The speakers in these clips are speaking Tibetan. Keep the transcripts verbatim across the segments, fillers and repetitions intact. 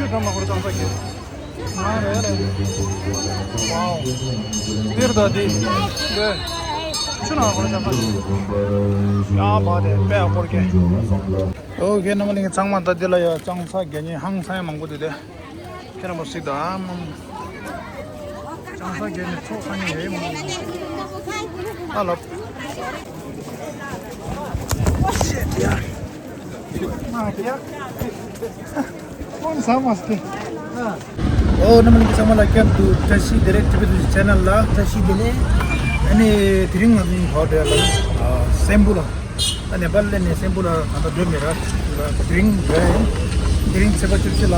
ཆུ་འགྲམ་ལ་ཁོར་ལྕང་ས་གི། ང་རེད་རེད། ཝའོ། འདིར་ད་འདི། འདི། ཆུ་ནང་ཁོར་ལྕང་ས་གི། ཡ་བ་དེ་དཔེ་ཡག་པོ་རེད་གི། ཨོ་ཁེ་རྣམ་པ་ལྷན་རྒྱས་ཚང་མ་ད་འདི་ལ་ཡ་ལྕང་ས་རྒྱག་མཁན་ཧང་སང་མང་པོ་འདུག་སྟེ། ཁྱེད་རང་པོ་གཟིགས་དང་། ལྕང་ས་རྒྱག་ནས་ཚོགས་ཁ་ནས་ཡོད་མ་རེད། ཨ་ལབ། ཨོ་རྣམ་པ་ལྷན་རྒྱས་ཚང་མ་ལ་བསྐྱར་དུ་བཀྲ་ཤིས་བདེ་ལེགས། ཊི་བི་ཊུ་ཆེ་ནལ་ལ་བཀྲ་ཤིས་བདེ་ལེགས། ཨ་ནི་དེ་རིང་ང་ཚོ་གཉིས་ཕར་འགྲོ་ཡ་ལ་སེམ་བུ་ལ། ད་ནེ་པཱལ་ལ་ནས་སེམ་བུ་ལ་ད་ལྟ་སྡོད་མེད་ར། དེ་རིང་འགྲོ་ཡ་ཡིན། དེ་རིང་ཚེས་པ་བཅུ་གཅིག་ལ་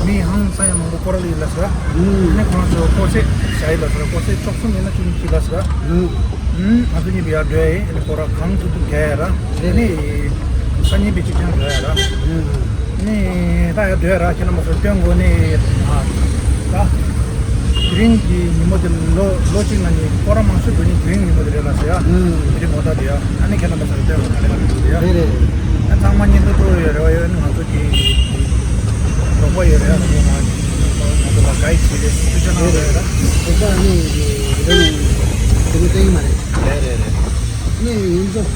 མི་ཧང་སང་ཡ་མང་པོ་སྐོར་ར་ལ་ཡིན་ལབ་ཟེར། ཨ་ནི་ཁོ་རང་ཚོ་སྐོར་ཚད་བཞག་ཡིན་ལབ་ཟེར། སྐོར་ཚད་བཅུ་གསུམ་ཡིན་ན་བཅུ་གཉིས་ཅིག་ལབ་ཟེར། ཨ་ང་ཚོ་གཉིས་པོ་ཡར་འགྲོ་ཡ་ཡིན། ཨ་ནི་སྐོར་ར་གང་ཐུབ་ཐུབ་རྒྱག་ཡ་ར། ཨ་ནི་སང་ཉིན་པའི་གཅིག་རྐྱང་འགྲོ་ཡ་ར། ཨ་ནི་ད་ཡར་འགྲོ་ཡ་ར། ཁྱེད་རྣམ་པ་ཚོར་སྟོན་དགོས་ནི་ད། དེ་རིང་གི་ཉིན་མོ་དེ་ལོ་ལོ་གཅིག་ནང་ནས་སྐོར་ར་མང་ཤོས་འགྲོ་ནི་དེ་རིང་ཉིན་མོ་དེ་རེད་ལབ་ཟེར་ཡ། ཨུམ། དེ་རིང་མོ་ད་དེ་ཡ། ཨ་ནི་ཁྱེད་རྣམ་པ་ཚོར་སྟོན་དགོས་ག་རེ་ག་རེ་འགྲོ་ཟེར་ཡ། རེད་རེད། ཨ་ཚང་མ་བརྙན་ཐུང་ཐུག་ཡོད་རེ་བ་ཡོད་ན་ང་ཚོ་གི་རོགས་པ་ཡོད་རེད་ཡ། རོགས་པ་ང་ང་ཚོ་ལ་གའི་བྱེད་རེད། སྐུ་ཚེ་གནང་རེད་ཡ། རེད་རེད། རོགས་པ་ཨ་ནི་རེད་ནི་དེ་མོ་སྟོན་གྱི་མ་རེད། རེད་རེད་རེད། ཨ་ནི་ཡིན་ཙང་།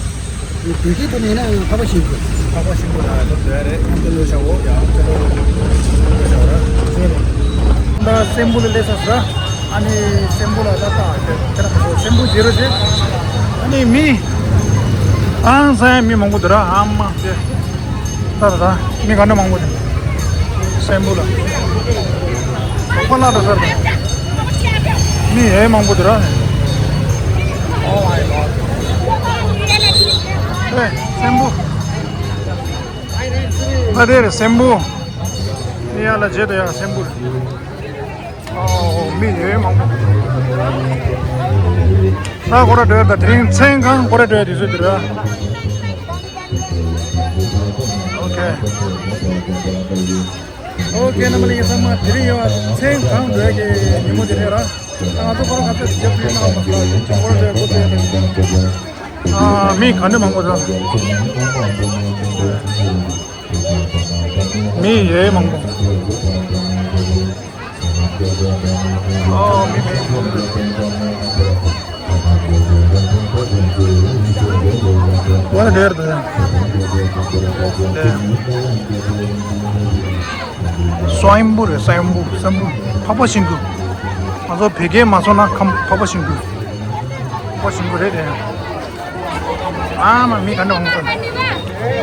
བོད་སྐད་ཐོག་ནས་ཡིན་ན་འཕགས་པ་ཤིང་ཀུན། འཕགས་པ་ཤིང་ཀུན་ལ་སློབ་སྟོན་རེད། ཨ་ནི་སློབ་བྱའོ་ཡ། ཨ་ནི་སློབ་བྱའོ་ར། ད་སེམ་བུ་ལ་སླེབས་ས་ཟེར། ཨ་ནི་སེམ་བུ་ལ་ད་ལྟ་དེ་དེ་ར་མ་སེམ་བུ་ཇི་རུ་ཞིག་ཨ་ནི་མི་ཨང་སང་མི་མང་པོ་འདུག་ར། ཨ་མ་དེ། ད་ད་ད་མི་ག་འདྲ་མང་པོ་འདུག་སེམ་བུ་ལ། ཁོ་ལ་ད་ཟེར། མི་ཨེ་མང་པོ་འདུག་ར། Oh my God. ཨེ་སེམ་བུ། ང་དེ་རེད་སེམ་བུ། ཨེ་ཡ་ལ་བྱེད་དོ་ཡ་སེམ་བུ། ཨོ་མི་ཡོད་མང་པོ། ད་སྐོར་ར་འགྲོ་ཡ། ད་དེ་རིང་མཚན་གང་སྐོར་ར་འགྲོ་ཡ་དུས་ཚོད་འདི་རེད། ཨོ་ཁེ། ཨོ་ཁེ། རྣམ་པ་ལྷན་རྒྱས་ཚང་མ་དེ་རིང་ཡོད་པ་མཚན་གང་འགྲོ་ཡ་གི་ཉིན་མོ་དེ་རེད་ར། ད་ང་ཚོ་སྐོར་ར་ག་ཚོད་རྒྱབ་ཡོད་ན་མ་ཤེས། སྐོར་ར་འགྲོ་ཡ་འགོ་བཙུགས་ཡ་དེ། ཨ་མི་ག་འདྲ་མང་པོ་འདུག་མི་ཡོད་མང་པོ། ཨོ་མི་མང་པོ་འདུག What a day. སོ་ཡིན་པོ་རེད། སོ་ཡིན་པོ་སེམ་བུ་འཕགས་པ་ཤིང་ཀུན། ང་ཚོ་བོད་སྐད་མ་སོང་ན་ཁམས་འཕགས་པ་ཤིང་ཀུན། འཕགས་པ་ཤིང་ཀུན་རེད་དེ། ཨ་མ་མི་ག་འདྲ་འོང་ས།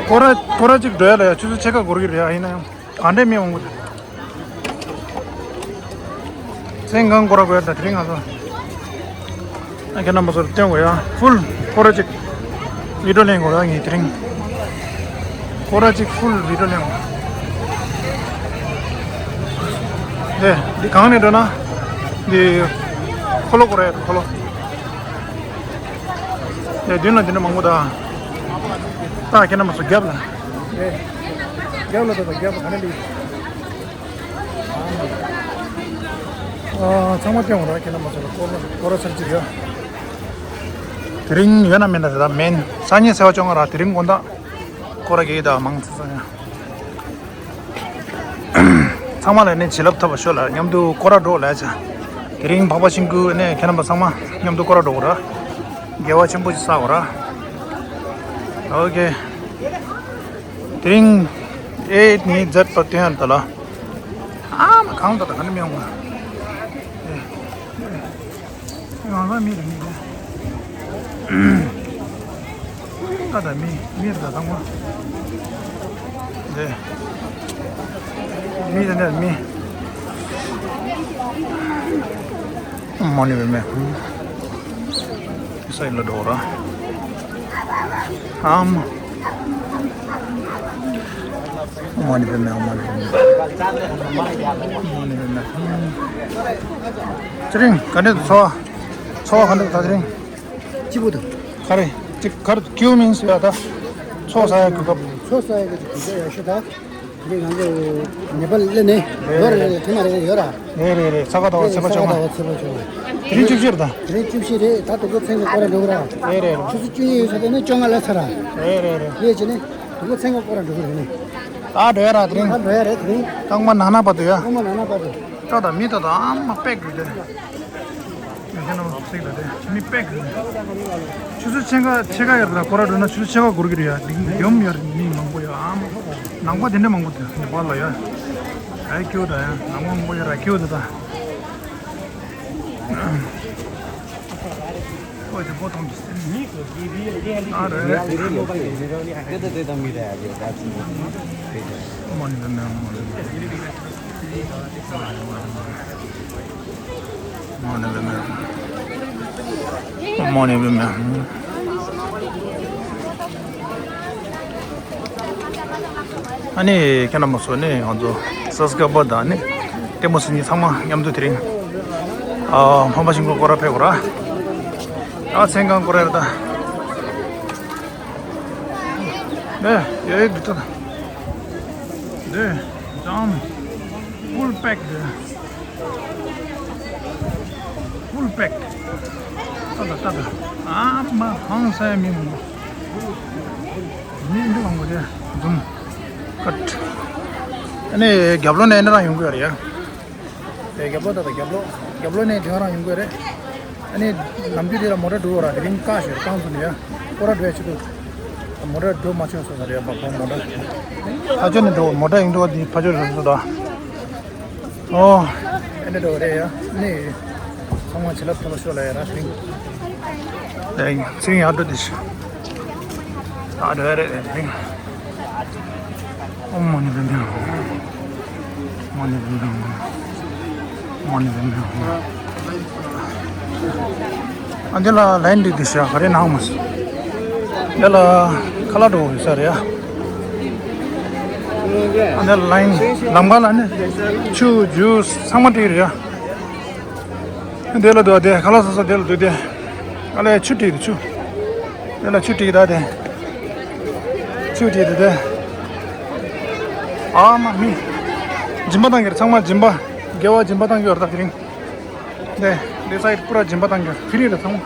སྐོར་ར་སྐོར་ར་གཅིག་འགྲོ་ཡ་ལ་ཡ་ཆུ་ཚོད་ཕྱེད་ཀ་འགོར་གི་རེད། ཡིན་ན་ཡང་ག་འདྲའི་མི་འོང་གི་འདུག་མཚན་གང་སྐོར་ར་དགོས་ཡ་ད་དེ་རིང་ང་ཚོ། ཨ་ཁྱེད་རྣམ་པ་ཚོར་སྟོན་དགོས་ཡ། ཕུལ་སྐོར་ར་གཅིག་བི་ཌིའོ་ལེན་དགོས་ཡ་ངས་དེ་རིང་། སྐོར་ར་གཅིག་ཕུལ་བི་ཌིའོ་ལེན་དགོས། དེ་འདི་གང་ནས་འགྲོ་ན། འདི་འཁོར་ལོ་སྐོར་ར་ཡ། འཁོར་ལོ། དེ་མདུན་ལ་འདི་འདྲ་མང་པོ་འདུག་ད་ཁྱེད་རྣམ་པ་ཚོ་རྒྱབ་ལ། རྒྱབ་ལ་འདུག་རྒྱབ་ལ་ག་འདྲ་འདུག་ཨ། ཚང་མ་སྟོན་འོང་ར། ཁྱེད་རྣམ་པ་ཚོ་ལ་སྐོར་ར་སྐོར་ར་ཚར་གཅིག་ཡོད། དེ་རིང་ཡོད་ན་མེད་ན་དེ་ད་མེད། སང་ཉིན་ཚེས་པ་བཅོ་ལྔ་ར། དེ་རིང་དགོང་དག་སྐོར་ར་རྒྱག་གི་ད་མང་ཚ་ཚ་ཡ། ཚང་མ་ལ་ནི་བྱིན་རླབས་ཐོབ་པ་ཤོག་ལ། མཉམ་དུ་སྐོར་ར་འགྲོ་ལ་ཡ་ཆ། དེ་རིང་འཕགས་པ་ཤིང་ཀུན་ནས་ཁྱེད་རྣམ་པ་ཚང་མ་མཉམ་དུ་སྐོར་ར་འགྲོ་དགོས་ར། དགེ་བ་ཆེན་པོ་ཞིག་བསགས་དགོས་ར། ཨོ་ཁེ། དེ་རིང་ཨེ་ནི་མཛད་པ་སྟོན་ཡ་ད་ལ། ཨ་མ་གང་ད་ད་ག་ནི་མི་ཡོང་བ། ཨེ། ང་ང་མི་རེད་མི་རེད། ད་ད་མི་མི་རེད་ད་ཚང་མ། དེ་མི་རེད་ནས་མི། མ་ནི་བེ་མེ། ས་ཡི་ལ་འགྲོ་ར། ཨམ། མ་ནི་བེ་མེ། མ་ནི་བེ་མེ། མ་ནི་བེ་མེ། ཚེ་རིང་ག་འདྲ་འཚོ་བ། འཚོ་བ་ག་འདྲ་ད་ཚེ་རིང་། སྐྱིད་པོ་འདུག་ག་རེ། ཅིག་ག་རེ་ཁྱོད་མིན་ཟེར་ཡ་ད། ཚོགས་ས་ཡ་གི་སྐབས། ཚོགས་ས་ཡ་གི་དུས་ཚོད་ཡག་ཤོས་ད། འདི་ང་ཚོ་ནེ་པཱལ་སླེབས་ནས་ལོ་རེ་རེ་ཐེངས་མ་རེ་རེ་ཡོད་ར། རེད་རེད་རེད། ས་ག་ཟླ་བ་ཚེས་པ་བཅོ་ལྔ། ས་ག་ཟླ་བ་ཚེས་པ་བཅོ་ལྔ། དེ་རིང་བཅུ་བཞི་རེད་ད། དེ་རིང་བཅུ་བཞི་རེད་ད། དེ་ཚོ་མཚན་གྱི་སྐོར་ར་འགྲོ་གི་ར། རེད་རེད་རེད། ཆུ་ཚོད་བཅུ་གཉིས་ཡོད་ས་དེ་ནས་བཅོ་ལྔ་སླེབས་ཚར་ར། རེད་རེད་རེད། ཡོད་བྱས་ནས་དེ་ཚོ་མཚན་གྱི་སྐོར་ར་འགྲོ་གི་རེད་ནས། ད་འགྲོ་ཡ་ར་དེ་རིང་། ད་འགྲོ་ཡ་རེད་དེ་རིང་། རྐང་པ་ན་ན་བར་དུ་ཡ། རྐང་པ་ན་ན་བར་དུ། ད་ད་མི་ད་ད་ཨ་མ་པེག་རེད་དེ། ཡ་ཁྱེད་རྣམ་པ་གཟིགས་ལ་དེ་མི་པེག་རེད། ཆུ་ཚོད་ཕྱེད་ཀ་ཕྱེད་ཀ་ཡར་ལ་སྐོར་ར་འགྲོ་ན་ཆུ་ཚོད་ཕྱེད་ཀ་འགོར་གི་རེད་ཡ། འདི་ཡོམ་ཡར་མི་མང་པོ་ཡ་ཨ་མ། ནང་པ་དེ་འདྲ་མང་པོ་དེ་ནེ་པཱལ་ལ་ཡ། ཨའི་ཀྱོ་ད་ཡ་ནང་པ་མང་པོ་ཡ་ར་ཀྱོ་དེ་ད། ཨོ་དེ་པོ་ཐོང་གི་སེ། ཨ་རེ་རེ། མོ་ནི་བེ་མེ། མོ་ནི་བེ་མེ། མོ་ནི་བེ་མེ། ཨ་ནི་ཁྱེད་རྣམ་པ་ཚོ་ནི་ང་ཚོ་སབ་སི་ཀ་རའི་བར་དང་ནི་ལྟད་མོ་གཟིགས་མཁན་ཚང་མ་མཉམ་དུ་དེ་རིང་ཨ་ཕམ་པ་ཤིང་ཀོ་སྐོར་ར་ཕེབས་དགོས་ར། ཨ་མཚན་གང་སྐོར་ར་ཡོད་ད། ནས་ཡོད་ཡོད་འདུག་ད། འདི་ཙམ་ཕུལ་པེག་འདི། ཕུལ་པེག་ད་ད་ད་ད། ཨ་མ་ཧང་སང་མི་མང་པོ། མི་འདི་མང་པོ་རེད། འཛུམ་ཀ་ཊི། ཨ་ནི་རྒྱབ་ལོགས་ནས་འདི་རང་ཡོང་གི་ཡོད་རེད་ཡ། དེ་རྒྱབ་ལོགས་ད་ད་རྒྱབ་ལོགས་རྒྱབ་ལོགས་ནས་དེ་རང་ཡོང་གི་ཡོད་རེད། ཨ་ནི་ལམ་རྒྱུད་དེ་ལ་མོ་ཊ་འགྲོ་བ་ར་དེ་རིང་བཀག་ཞོར་བཏང་སོང་ནས་ཡ། སྐོར་ར་འགྲོ་ཡ་ཆེད་དུ། མོ་ཊ་འགྲོ་མ་ཆོག་སོང་ས་རེད་ཡ། བག་བག་མོ་ཊ། ཕ་ཆོས་ནས་འགྲོ་མོ་ཊ་ཡིན་འགྲོ་བ་དེ་ཕ་ཆོས་རེད་སོ་ད། ཨོ། ཨེ་འདྲ་འགྲོ་རེད་ཡ། ནི། ཚང་མ་བྱིན་རླབས་ཐོབ་པ་ཤོག་ལ་ཡ་ར་ཚིང་། ལེགས་ཚིང་ཡར་འགྲོ་དེ་ཤི། ད་འགྲོ་ཡ་རེད་ཚིང་། ཨོ་མ་ཎི་པདྨེ་ཧཱུྃ། མ་ཎི་པདྨེ་ཧཱུྃ། མ་ཎི་པདྨེ་ཧཱུྃ། ཨ་འདི་ལ་ལའིན་འདི་འདི་ཤ་ག་རེ་ནང་མ་སི། འདི་ལ་ཁ་ལག་འགྲོ་ཡོད་ས་རེད་ཡ། ཨ་འདི་ལ་ལའིན་ལམ་ཁ་ལ་ནི་ཆུ་ཇུས་ཚང་མ་སྤྲད་རེད་ཡ། འདི་ལ་འདུག་དེ་ཁ་ལག་ཟ་ས་འདི་ལ་འདུག་དེ། ཨ་ལས་ཆུ་སྤྲད་དེ་ཆུ། འདི་ལ་ཆུ་སྤྲད་ད་དེ། ཆུ་སྤྲད་དེ་དེ། ཨ་མ་མི། སྦྱིན་པ་བཏང་གི་རེད་ཚང་མ་སྦྱིན་པ། དགེ་བ་སྦྱིན་པ་བཏང་གི་ཡོད་རེད་ད་དེ་རིང་། དེ་དེ་སའིཌ་པུ་ར་སྦྱིན་པ་བཏང་གི་ཡོད་ཕི་རི་རེད་ཚང་མ།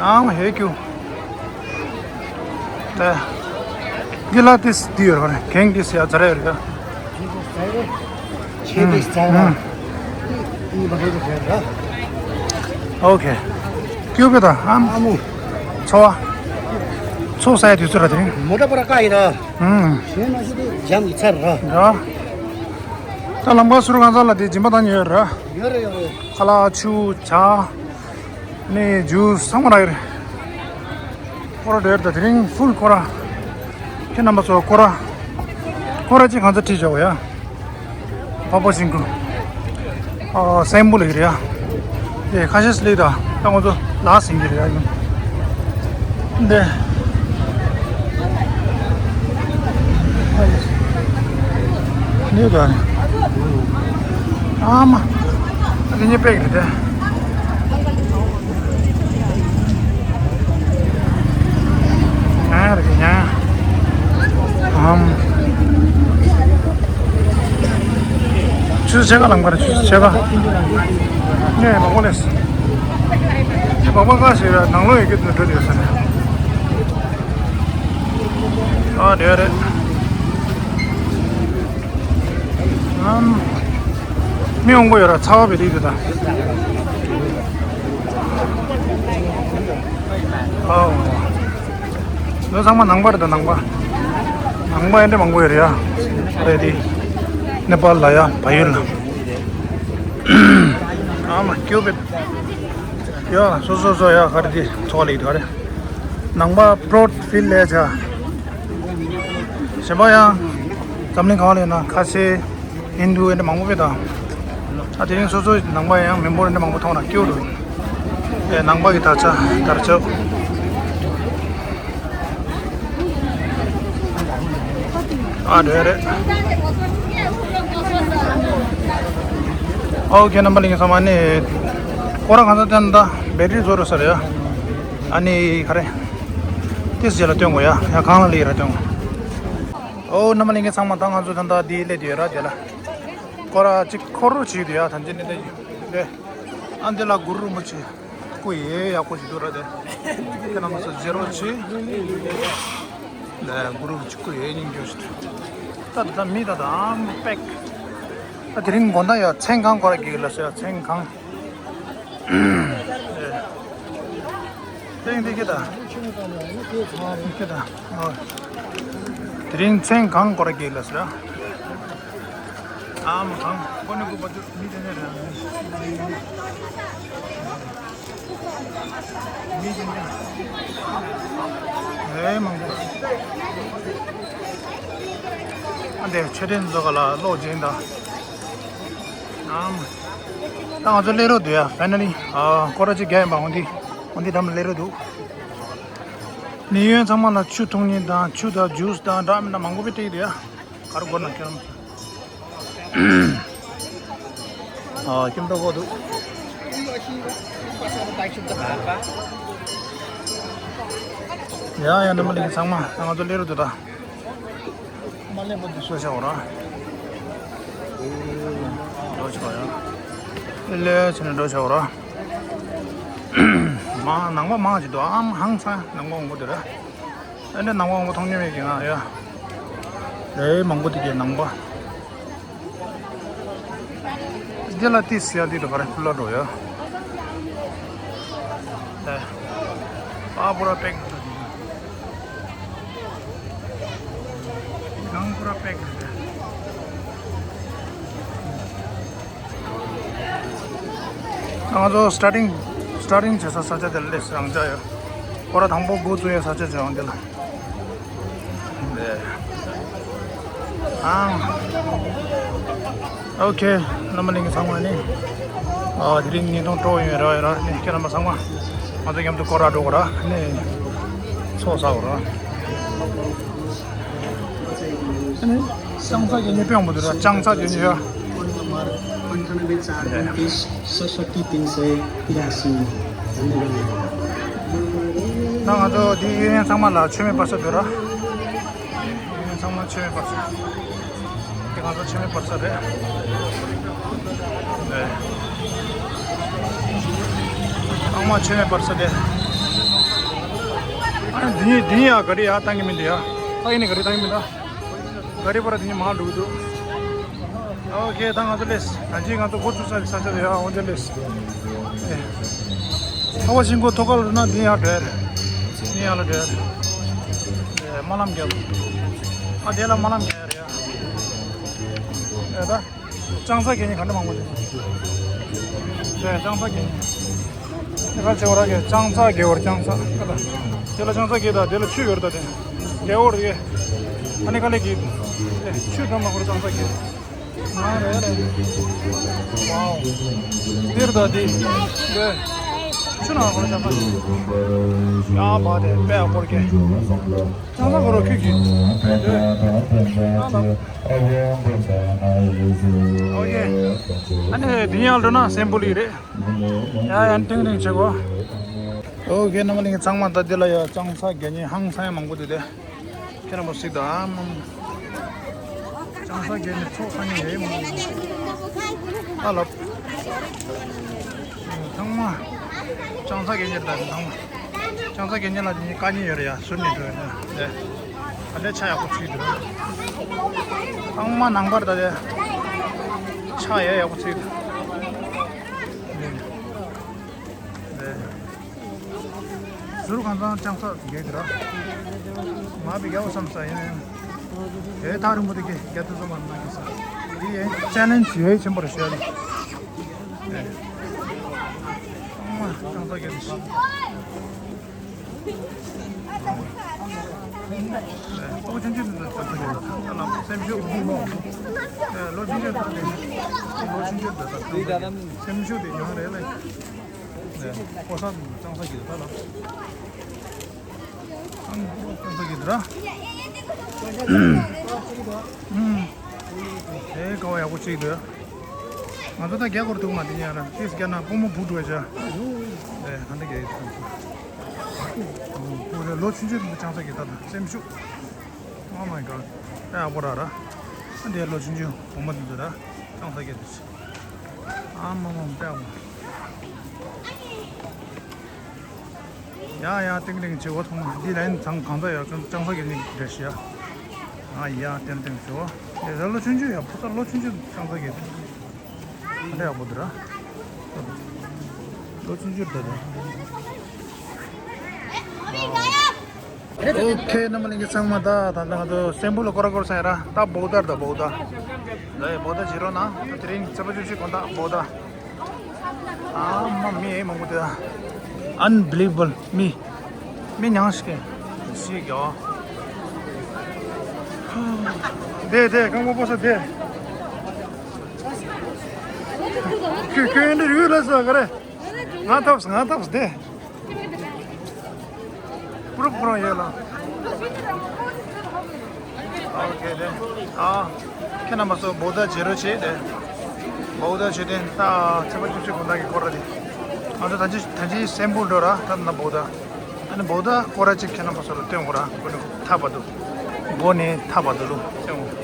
ཨ་མ་ཧེ་ཀྱུ། དེ། འདི་ལ་ཏིས་འདི་ཡོད་རེད་ག་རེ་གེང་ཏིས་ཡ་ཛ་ར་ཡོད་རེད་ག་ཆེ་དེ་ཟ་བ། ཨོ་ཁེ། ཀྱུ་པེ་ད་ཨམ། ཨ་མོ། ཚོ་བ། ཚོ་ས་ཡ་དུས་ཚོད་ར་དེ་རིང་། མོ་ཊ་པ་ར་ཀ་ཡིན་ར། ཨུམ། གཞན་མ་ཤེས་དེ་འཇམ་ཡིན་ཚར་ར། ར། ད་ལམ་ཁ་ཟུར་གང་ཚང་ལ་དེ་སྦྱིན་པ་བཏང་ཉེ་ཡོད་ར། ཡོད་རེད་ཡོད་རེད། ཁ་ལག་ཆུ་ཇ། ནས་ཇུས་ཚང་མ་རག་གི་རེད། སྐོར་ར་འགྲོ་ཡ་རེད་ད་དེ་རིང་ཕུལ་སྐོར་ར། ཁྱེད་རྣམ་པ་ཚོ་སྐོར་ར། སྐོར་ར་གཅིག་གང་ཚ་ཁྲིད་བྱ་བ་ཡ། ཕམ་པ་ཤིང་ཀོ། ཨ་སེམས་པོ་ལེགས་རེད་ཡ། དེ་ཁ་ཤས་ལེགས་ད་ད་ང་ཚོ་ལ་ཟིན་གྱི་རེད་ཡ་ཡིན། འདི། ནི་དོ་ནི། ཨ་མ། འདི་ཉེ་པེག་རེད་དེ། ཨ་རེད་ཉ། ཨམ། ཆུ་ཚོད་ཕྱེད་ཀ་ལངས་པ་རེད་ཆུ་ཚོད་ཕྱེད་ཀ་ངས་མ་གོ་ལས། བག་པ་ཀ་ཞིག་ར་ནང་ལོགས་ཡོད་ཀྱི་འདུག་འགྲོ་དེ་ས་ནས། ཨ་དེ་རེད། ཨམ། མི་འོང་གི་ཡོད་ར་ཚ་བ་བེ་རི་དེ་དང་། ཨའོ། འདི་ཚང་མ་ནང་པ་རེད་ད་ནང་པ། ནང་པ་ཨེ་འདྲ་མང་པོ་ཡོད་རེད་ཡ། རེད་དེ། ནེ་པཱལ་ལ་ཡ་བལ་ཡུལ་ལ། ཨ་མ་ཀྱོ་བེད། ཡ་སོ་སོ་སོ་ཡ་ག་རེ་དེ་ཚོགས་ལས་ཡོད་རེད། ནང་པ་པྲོད་ཕིལ་ལས་བྱ། གཞན་པ་ཡང་འཛམ་གླིང་གང་ལ་ཡོད་ན་ཁ་ཆེ། ཧིན་དུ་ཨེ་འདྲ་མང་པོ་ཡོད་དང་། ཨ་དེ་རིང་སོ་སོའི་ནང་པ་ཡང་མི་འབོར་ཨེ་འདྲ་མང་པོ་མཐོང་ན་སྐྱིད་འདུག་ཨེ་ནང་པ་གི་དར་ཆ་དར་ལྕོག་ཨ་འདྲ་རེད། ཨོ་ཁེ་རྣམ་པ་ལྷན་རྒྱས་ཚང་མ་ནི། སྐོར་ར་གང་ཚ་བསྟན་ད་བེ་ཊི་རི་རྫོགས་རེད་ས་རེད་ཡ། ཨ་ནི་ག་རེ། ཏིས་རྗེས་ལ་སྟོན་དགོས་ཡ་ཡ་གང་ལ་ལི་ར་སྟོན་དགོས། ཨོ་རྣམ་པ་ལྷན་རྒྱས་ཚང་མ་ད་ང་ཚོ་ད་ལྟ་འདི་སླེབས་དུས་ར་དེ་ལ། སྐོར་ར་གཅིག་འཁོར་རོ་བྱེད་དུས་ཡ་ཐམས་ཅད་ནི་ད་ཡོད་རེད། ཨ་འདི་ལ་གུ་རུ་རིན་པོ་ཆེ་སྐུ་ཡེ་ཡག་པོ་ཞིག་འདུག་ར་དེ། ཁྱེད་རྣམ་པ་ཚོ་མཇལ་རོགས་བྱེད། ལས་གུ་རུབ་གཅིག་པུ་ཡོད་སྙིང་རྗེ་ཞིག་ད་ད་མི་ད་ད་ཨམ་པེག་ད་དེ་རིང་དགོང་དག་ཡ་མཚན་གང་སྐོར་གྱི་ལ་ཟེར་མཚན་གང་། ཏེང་ཏེ་ཁེ་ད། ཁེ་ད། ཨོ། དེ་རིང་མཚན་གང་སྐོར་གྱི་ལ་ཟེར། ཨམ་གང་ཁོ་ནི་གུ་པ་དུ་མི་དེ་ནས་ར། མི་དེ་ནས་ཨེ་མང་པོ། ཨ་འདས་མཆོད་རྟེན་བཟོ་ག་ལ་གློག་སྦྱིན་དང་། ཨམ། ད་ང་ཚོ་སླེབས་རོགས་འདུག་ཡ། ཕའི་ནལ་ལི། ཨ། སྐོར་ར་ཅིག་རྒྱག་ཡིན་པ་འོན་ཏེ། འོན་ཏེ་འགྲམ་ལ་སླེབས་རོགས་འདུག་གནས་ཡུན་ཚང་མ་ལ་ཆུ་འཐུང་ཉིན་དང་ཆུ་དང་ཇུས་དང་འདྲ་མི་འདྲ་མང་པོ་བེད་སྤྲད་ཀྱི་འདུག་ཡ། ག་རེ་དགོས་ན་ཁྱེད་རང་། ཨ། ཁྱིམ་ཐོག་གོ་འདུག་ཡ་ཡ་རྣམ་པ་ལྷན་རྒྱས་ཚང་མ་ང་ཚོ་སླེབས་རོགས་འདུག་ད། མ་ལེན་པ་འདི་ཤོ་ཤ་འོ་ར། འགྲོ་ཆོག་ཡ། ལེ་ཆེ་ནས་འགྲོ་ཆོག་ར། མ་ནང་པ་མང་ཅིག་འདུག་ཨམ་ཧང་སང་ནང་པ་འོང་གི་འདུག་ར། ཨ་ནི་ནང་པ་འོང་པ་མཐོང་མྱོང་མེད་ཀྱི་ང་ཡ། ལེ་མང་པོ་དེ་གའི་ནང་པ། འདི་ལ་ཏི་སི་ཡ་འདི་ལ་ག་རེ་ཕུལ་ལ་འགྲོ་ཡ། ལེ། པ་པུ་ར་པེག་གང་པུ་ར་པེག་རེད། ང་ཚོ་སི་ཊར་ཊིང་སི་ཊར་ཊིང་བྱེད་ས་ས་ཆ་དེ་ལ་སླེབས་རང་ཅག་ཡོད། སྐོར་ར་དང་པོ་འགོ་བཙུགས་ཡ་ས་ཆ་བྱས་འོང་དེ་ལ། ཨང་། ཨོ་ཁེ། རྣམ་པ་ལྷན་རྒྱས་ཚང་མ་ནི། ཨ། དེ་རིང་ཉིན་ཐོང་སྤྲོ་ཡོད་ར་ཡོད་ར་ནི་ཁྱེད་རྣམ་པ་ཚང་མ། ང་ཚོ་མཉམ་དུ་སྐོར་ར་འགྲོ་གོ་ར་ནི། ཚོགས་བསགས་གོ་ར། ཨ་ནི། ལྕང་ཚ་རྒྱལ་མཚན་དཔོན་པོ་དེ་ར་ལྕང་ཚ་རྒྱལ་མཚན་ཡ། ད་ང་ཚོ་འདི་གཡས་གཡོན་ཚང་མ་ལ་མཆོད་མེ་སྤར་ས་འདུག་ར། གཡས་གཡོན་ཚང་མ་མཆོད་མེ་སྤར་ས། འདི་ང་ཚོ་མཆོད་མེ་སྤར་ས་རེད། ཚང་མ་མཆོད་མེ་སྤར་ས་དེ། ཨ་འདི་འདི་ཡ་ག་རེ་ཡ་བཏང་གི་མི་འདུག་ཡ། ཨ་ཡིན་ནི་ག་རེ་བཏང་གི་མི་འདུག་ག་རེ་པར་དེ་ཉིད་མ་འགྲོ་གི་འདུག་ཨོ་ཁེ། ད་ང་ཚོ་ལེས། ད་ཅི་ང་ཚོ་འགོ་ཚུགས་ས་ས་ཆ་དེ་ཡ་འོན་ཏེ་ལེས། ཨེ། ཨ་བ་ཤིང་ཀོ་ཐོ་ཀ་ལ་ན་དེ་ཡ་འདྲེར། དེ་ཡ་ལ་འདྲེར། ཨེ། སྨོན་ལམ་རྒྱབ། ཨ་དེ་ལ་སྨོན་ལམ་རྒྱབ་ཡ་རེད་ཡ། ཨེ་ད། ལྕང་ཚ་གད་སྙིགས་ག་འདྲ་མང་པོ་འདུག་ཨེ། ལྕང་ཚ་གད་སྙིགས། དེ་ག་ཆེ་བ་ར་གི་ལྕང་ཚ་རྒྱལ་བར་ལྕང་ཚ། དེ་ལ་ལྕང་ཚ་གི་ད་དེ་ལ་ཆུ་ཡོད་རེད་ད་དེ། རྒྱལ་བོ་རེད་གི། ཨ་ནི་ག་ལེ་གི། ཆུ་འགྲམ་ལ་ཁོ་ར་ལྕང་ཚ་གི། ང་རེད་རེད། ཝའོ། འདིར་ད་དེ། འདི། ཆུ་ནང་ཁོ་ར་ལྕང་ཚ་གི། ཡ་བ་དེ་དཔེ་ཡག་པོ་རེད་གི། ལྕང་ཚ་ཁོ་ར་ཁྱུག་གི། འདི། ཨ་ལ། ཨོ་ཡེ། ཨ་ནི་དེ་ཡང་འགྲོ་ན་སེམས་པོ་ལི་རེད། ཡ་ཡ་ཏིང་ཏིང་བྱེད་གོ། ཨོ་ཁེ། རྣམ་པ་ལྷན་རྒྱས་ཚང་མ་ད་འདི་ལ་ཡ་ལྕང་ཚ་གད་སྙིགས་ཧང་སང་ཡ་མང་པོ་འདུག་སྟེ། ཁྱེད་རྣམ་པ་གཟིགས་དང་། ལྕང་ཚ་གད་སྙིགས་ཚོགས་ས་ནས་ཡ་མང་པོ་འདུག་ཨ་ལ། ཚང་མ་ལྕང་ཚ་གད་སྙིགས་ད་ཚང་མ། ལྕང་ཚ་གད་སྙིགས་ལ་ནི་དཀའ་ཉེན་ཡོད་རེད་ཡ། ཟུར་ནས་འགྲོ་ཡོད་ན་ལས། ད་ལས་ཆ་ཡག་པོ་བྱེད་འདུག་ཚང་མ་ནང་པར་ད་ལས། ཆ་ཡག་ཡག་པོ་བྱེད་འདུག་ཟུར་གང་ཚང་ལྕང་ཚ་རྒྱག་གི་ར། མ་བི་རྒྱག་བསམ་ས་ཡིན། དེ་ཐག་རིང་པོ་དེ་གི་རྒྱ་ཐུ་ཚང་མ་གནང་གི་ས། འདི་ཡན་ཆེ་ལེན་ཇི་ཡོད་ཆེན་པོ་རེད་ཤོད། ཨེ། ཚང་མ་ལྕང་ཚ་རྒྱག་གི་ས། ཨོ་ཆུང་ཆུང་འདི་ཚོ་ལ་སེམས་ཤུགས་ཨེ་ལོ་ཆུང་ཆུང་འདི་ཚོ་ལོ་ཆུང་ཆུང་འདི་ཚོ་སེམས་ཤུགས་དེ་ཡང་རེད་ལེ། ཨེ་ཕོ་གསར་ལྕང་ཚ་གི་ད་ལ་ཨང་ལྕང་ཚ་གི་འདི་ར། ཨུམ། ཨེ་ཀ་བ་ཡག་པོ་གཅིག་འདུག་ང་ཚོ་ད་རྒྱ་སྐོར་ཐུག་མ་དེ་ཉལ་ར་ཏིས་རྒྱ་ན་སྤོ་མོ་བུ་འགྲོ་བྱ། ཨེ་ཧ་འདི་རྒྱ་ཡི་ཐུག་ཁོ་རེ་ལོ་ཆུང་ཆུང་དེ་ལྕང་ཚ་གི་ད་ད་སེམས་ཤུགས། Oh my god། ཨ་བོ་ར་ར། ཨ་འདི་ལོ་ཆུང་ཆུང་བུ་མོ་འདི་ཚོ་ར། ལྕང་ཚ་གི་འདི་ཚོ། ཨ་མ་མ་ཨ་བོ། ཡ་ཡ་ཏིང་ཏིང་བྱེད་འོ་ཐོང་འདི་ལན་ཚང་གང་ས་ཡ་ཅང་ས་གི་ནི་རེ་ཤི་ཡ། ཨ་ཡ་ཏིང་ཏིང་བྱེད་འོ། ཡ་ཟ་ལོ་ཆུང་ཆུང་ཡ་ཕོ་ས་ལོ་ཆུང་ཆུང་ཅང་ས་གི། ཨ་ད་ཡག་པོ་འདུག་ར། ལོ་ཆུང་ཆུང་ད་ད། ཨོ་ཁེ་རྣམ་པ་ལྷན་རྒྱས་ཚང་མ་ད་ད་ལྟ་ང་ཚོ་སེམས་པུ་ལ་སྐོར་ར་སྐོར་ས་ཡ་ར་ད་བོ་ད་ད་བོ་ད། ད་ཡ་བོ་ད་བྱེད་རོགས་གནང་། དེ་རིང་ཚེས་པ་བཅུ་བཞི་དགོང་དག་བོ་ད། ཨ་མ་མི་ཨེ་མང་པོ་དེ། Unbelievable མི། མི་ཉང་ཞིག་གི། ཞིག་ཡོ། དེ་དེ་རྐང་པ་པོ་ས་དེ། ཁྱོད་ཁྱོད་ཨེ་འདྲ་ཡོད་ལ་ས་ག་རེ། ང་ཐབས་ང་ཐབས་དེ། པུ་རུབ་ཁོ་རང་ཡོད་ལ། ཨོ་ཁེ་དེ། ཨ། ཁྱེད་རྣམ་པ་ཚོ་བོ་ད་བྱེད་རོགས་བྱེད་དེ། བོ་ད་བྱེད་དེ་ད་ཚེས་པ་བཅུ་གཅིག་དགོང་དག་གི་སྐོར་ར་དེ། ང་ཚོ་ད་ཅི་ད་ཅི་སེམས་པུ་འགྲོ་ར་ད་ན་བོ་ད། ཨ་ནི་བོ་ད་སྐོར་ར་ཅིག་ཁྱེད་རྣམ་པ་ཚོ་ལ་སྟོན་དགོས་ར་དགོས་ནི་ཐ་བ་དུ། མགོ་ནས་ཐ་བ་དུ་ལུ་སྟོན་དགོས།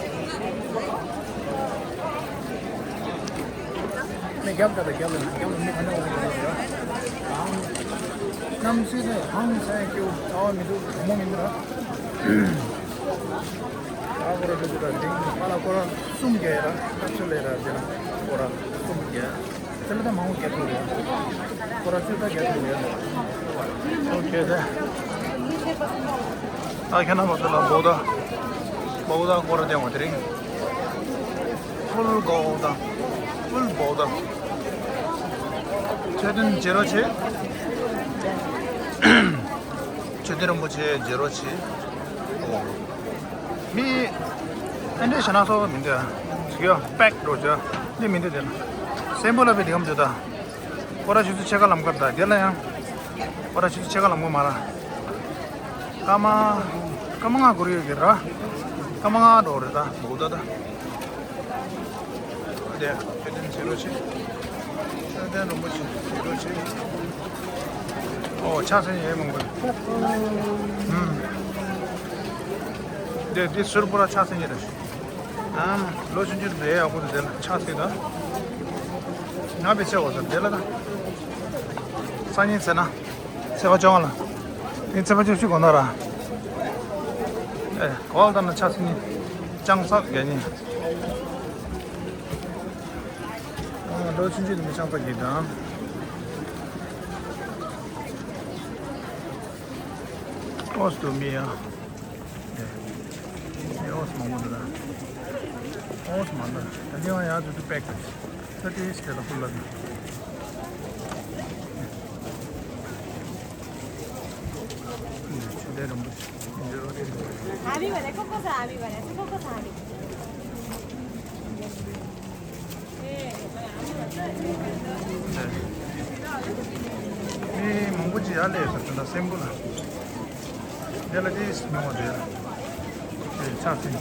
ནས་རྒྱབ་ད་ལ་རྒྱབ་ལ་རྒྱབ་ལ་མི་ག་ནས་འོང་གི་རེད་ར། གནམ་གཤིས་དེ་ཧང་སང་སྐྱོ་ཚ་བ་མི་འདུག་གྲང་མོ་མི་འདུག་ར། ཨ་སྐོར་ར་འགྲོ་རྒྱུ་ད་འདི་ཕ་ལ་སྐོར་ར་གསུམ་བརྒྱབ་ཡ་ར་སྐབས་སུ་ལས་ར་དེ་ན་སྐོར་ར་གསུམ་བརྒྱབ། དེ་ལ་ད་མང་པོ་བརྒྱབ་ཐུབ་རེད། སྐོར་ར་བཅུ་ཕྲག་བརྒྱབ་ཐུབ་རེད། ཨོ་ཁེ་དེ། ད་ཁྱེད་རྣམ་པ་ཚོ་ལ་བོ་ད། བོ་ད་སྐོར་ར་བསྟན་བ་དེ་རིང་། Full Bogota. Full Bogota. མཆོད་རྟེན་མཇལ་རོགས་བྱེད། མཆོད་རྟེན་རིན་པོ་ཆེ་མཇལ་རོགས་བྱེད། ཨོ། མི། ཨ་འདྲས་ཞེ་ན་སོ་མི་འདུག་ཨ། ཟིག་ཡོ་པེག་འགྲོ་རྒྱུ་འདི་མི་འདུག་དེ་ན། སེམས་པོ་ལ་བི་དེ་གམ་བྱོས་ད། སྐོར་ར་ཆུ་ཚོད་ཕྱེད་ཀ་ལམ་ཁར་ད་དེ་ལ་ཡང་། སྐོར་ར་ཆུ་ཚོད་ཕྱེད་ཀ་ལམ་ཁར་མ་ར། སྐར་མ། སྐར་མ་ལྔ་འགོར་ཡོད་ཀྱི་ར། སྐར་མ་ལྔ་འགྲོ་རེད་ད་བོ་ད་ད། དེ་ཁྱོད་དེ་བྱེད་རོགས་བྱེད། ཁྱོད་དེ་རིན་པོ་ཆེ་བྱེད་རོགས་བྱེད། ཨོ་ཕྱག་སེན་ཡས་མང་པོ། ཨུམ། དེ་དེ་ཟུར་པོ་ར་ཕྱག་སེན་ཡས་རེད། ཨ་ལོ་ཆུང་ཆུང་དེ་ཡག་པོ་དེ་དེ་ལ་ཕྱག་སེན་ད། ང་བི་ཆེ་བ་ཟེར་དེ་ལ་ད། སང་ཉིན་ཟེར་ན། ཚེས་པ་བཅོ་ལྔ་ལ། དེ་ཚེས་པ་བཅུ་བཞི་དགོང་དག་ར། ཨེ། གོ་བ་ལྟར་ན་ཆ་ཚིག་ནི། ལྕང་སག་རྒྱ་ཉིན། ཨ། ལོ་ཆུང་ཆུང་དེ་མི་ལྕང་སག་གི་དང་། ཨོ་སི་དུ་མི་ཡ། ཨེ། ཨོ་སི་མང་པོ་འདུག་ད། ཨོ་སི་མང་པོ་འདུག་ད་དེ་ཡང་ཡར་དུ་དུ་པེག་ད། ད་དེ་སི་ཁེ་ད་ཕུལ་ལ་དུ། ཆུ་ལས་རིན་པོ་ཆེ། Avi, vale, con cosa avi, vale, con cosa avi. ཨེ། མི་མང་པོ་ཅིག་ཡར་སླེབས་སོང་ད་སེམས་པོ་ལ། དེ་ལ་དེ་མི་འོང་དེ། དེ་ཆགས་ཟིན།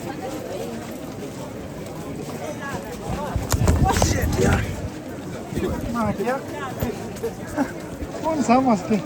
ཨོ་ཤེ་ཡ། ཨ་ཡ། ཁོང་ཟ་མ་སྟེ།